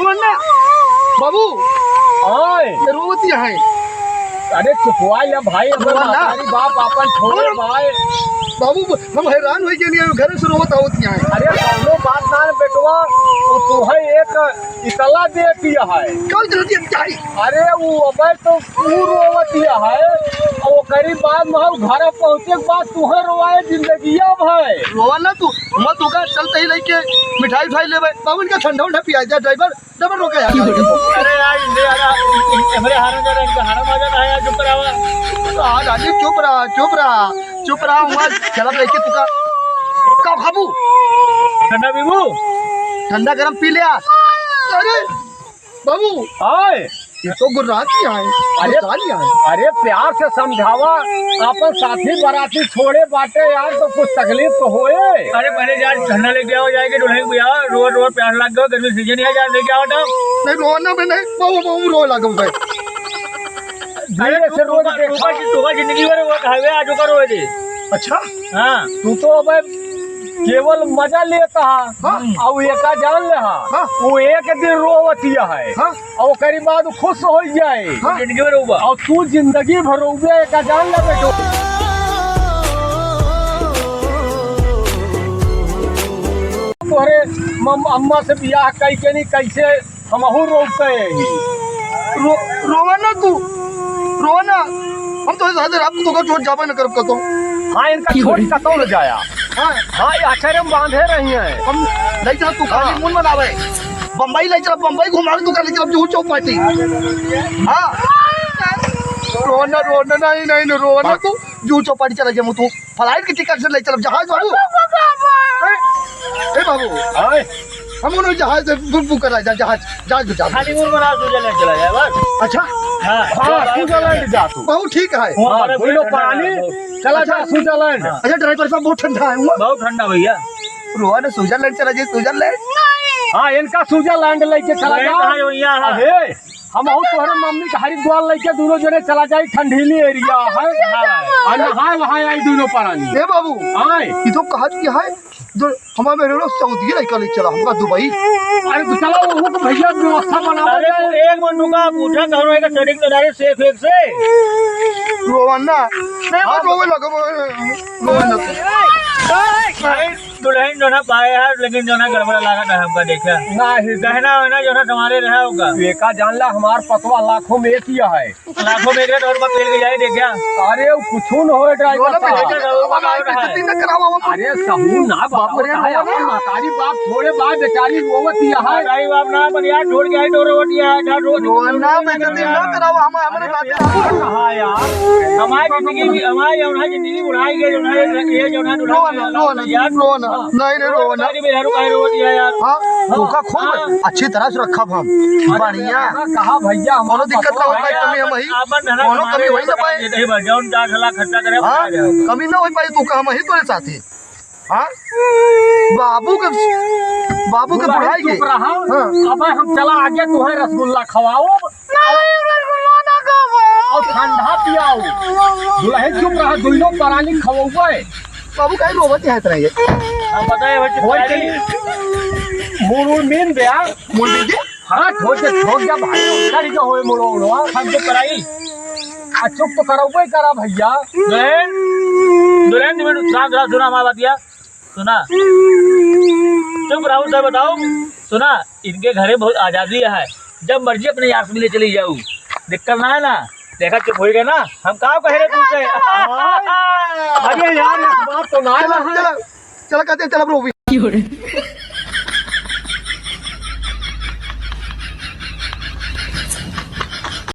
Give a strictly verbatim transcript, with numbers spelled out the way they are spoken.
बाबू, ओए। ये रोवत ही है। अरे चुपवा ले भाई, अपन रोवा ना। महतारी बाप अपन छोड़े अरे। भाई। बाबू, हम हैरान होइ गए, ये घर से रोवत आवत ही है। अरे कौनो बात ना रे बेटवा, वो तोहे एक इतला दे दिया है। कौन इतला दिया है? अरे वो अबे तो ऊ रोवत ही है, और ओकरी बाद में हम घर पहुँचे के बाद तोहे रोवाए जिंदगिया भर। रोवा ना तू, मैं तोका चलते ही लेके मिठाई उठाई लेबे। बाबू इनका ठंडा उंडा पिया जा ड्राइवर। डबल रोका यार। अरे यार, इनके यार, इन-, इन-, हमारे हारन जा रहा है, इनका हारन आ जाता है यार, चुप रहा। हाँ, राजू, चुप रहा, चुप रहा, चुप रहा, हुआ चला लेके तू का, का खाबू? ठंडा पीबू? ठंडा गरम पी ले यार। अरे, बाबू। आए। ये तो गुर्रात ही आए, अरे, गुस्सा ही आए। अरे, प्यार से समझावा, अपन साथी बराती छोड़े बाटे यार, तो कुछ तकलीफ तो होए। अरे, पहले जा, ठंडा लेके आओ, जाएके दुल्हन को यार, रोज रोज प्यास लग गया, गर्मी सीजन है, जा लेके आओ तो। नहीं, रोना में नहीं, वो, वो, वो रो लगा भाई। धीरे अरे, से तू रोज तो, देखा। तू का, तू का जिंदगी भर वो खावे, आज का रोज दे। अच्छा? हाँ। तू तो अबे केवल मजा लेता है। हाँ। और एका जान ले हा, हाँ। वो एक दिन रोवतिया है। हाँ। और ओकरी बाद खुश हो जाए। हाँ। जिंदगी भर रोवा। और तू जिंदगी भर रोवे, एका जान ले बेटो। तोहरे मम-, अम्मा से बियाह कई के नहीं, कैसे हमहू रोवते हैं। रो-, रोवा ना तू, रोवा ना। हम तो ज्यादा रात को तो छोड़ जाबे न करब कतो। हाँ, इनका छोड़ कतो न जाया। हाँ। हाँ, ये आश्रम बांधे रही हैं। हम ले चला तू हाँ। खाली मुन मनावे। बम्बई ले चला, बम्बई घुमा के तू कर ले चला जूहू चौपाटी। हाँ। रोना, रोना, नहीं, नहीं, नहीं, रोना हाँ। तू। जूहू चौपाटी चला जामू तू। फ्लाइट के टिकट से ले चला जहाज बाबू। ए, ए बाबू। हाँ। हम उन्हें जहाज से बुक, बुक करा जा, जहाज, जहाज, जहाज। खाली मुन मना स्विट्जरलैंड चला जाए बस। अच्छा। हाँ। हाँ, स्विट्जरलैंड जा तू। बहुत ठीक है। हाँ, दोनों प्राणी। चला जा अच्छा। स्विट्जरलैंड। हाँ। अच्छा, ड्राइवर साहब, बहुत ठंडा है हुआ। बहुत ठंडा भैया। रोहन, स्विट्जरलैंड चला जाए, स्विट्जरलैंड। हाँ, इनका स्विट्जरलैंड लेके चला जा। अरे, हम अहू तोहरे मम्मी के हरिद्वार लेके दोनों जने चला जाई ठंडीली एरिया है। हाँ। और नहाए वहाए आई दोनों प्राणी। ए बाबू, आए। ये तो कहत क्या है? जो हमारे मेरे लोग सऊदी लेके ले चला हमका दुबई। अरे तो चला वो तो भैया व्यवस्था बनावा अरे जाए। तू एक मिनट रुका, पूछा करो एक सेटिंग तो डाले सेफ एक से। रोवन ना। नहीं, हाँ। बस रोवे लगा, रोवे, रोवे लगा। भाई, दुल्हन जो ना पाए है, लेकिन जो ना गड़बड़ लागत है हमका देखा। नहीं। गहना वहना जो ना तुम्हारे रहा होगा। एका जान ला हमार पतवा लाखों में एक ही है। लाखों में एक है तो और बात पेल के जाए दे क्या? अरे, वो कुछ न होए, ड्राइवर रोना साहब। बेटा, रोना हमारी बेइज्जती न करावा, हम अरे, सहू ना बाप रे, बताओ, रोना। अपन महतारी बाप छोड़े बा, बेचारी रोवत ही है। महतारी बाप ना, अपन यार छोड़ के आई, तो रोवत ही है, जा, रोवत ही है। रोना बेइज्जती न करावा, हम, हमारे अरे, बात यार, कहाँ यार? हमारी जिंदगी भी, हमारी, हमारी जिंदगी बुढ़ाई गई, जो है, ये जो है, रोना, रोना, यार। रोना। हाँ। नहीं, नहीं, रोना। महतारी बेचारू काहे रोवत ही है यार? हाँ, हाँ। तोका खूब हाँ। अच्छी तरह से रखब हम। अरे, बढ़िया। कहा भैया, कोनो दिक्कत ना होई पाई, कमी हम ही। आपन धंधा कोनो कमी होई ना पाई। यही बा, जौन चार साल खर्चा करे, हाँ, बता दे। कमी ना होई पाई, तू का हम ही तोरे साथी। हाँ? बाबू के, बाबू के बुढ़ाई के। चुप रहा। हाँ। अबे हम चला आगे, तू है रसगुल्ला खवाओ। नहीं, रसगुल्ला ना खाबो। और ठंडा पियाओ। दुल्हन चुप रहा, दोनों परानी खवाओ। बाबू काहे रोवत है इतना ये? हम बताए, वो चुप होई रहा। के मुड़ उड़ मीन दे, हाँ? मुंडी जी? हाँ, ठोक दे, ठोक दे भाई, चढ़ के होए मुड़ो उड़वा। हम चुप कराई। आ, चुप तो करबे करा भैया। दुल्हन, दुल्हन, दुल्हन, सुना, सुना, सुना हमारी बतिया। सुना। चुप रहो, उधर बताओ। सुना, इनके घरे बहुत आजादी है, जब मर्जी अपने यार से मिले चली जाओ, दिक्कत ना है ना। देखा, चुप होई गए ना, हम का कहे रहे तुमसे। अरे यार, इस बात तो ना चला, है। चला, चला, कहते हैं, चला, अब रो भी।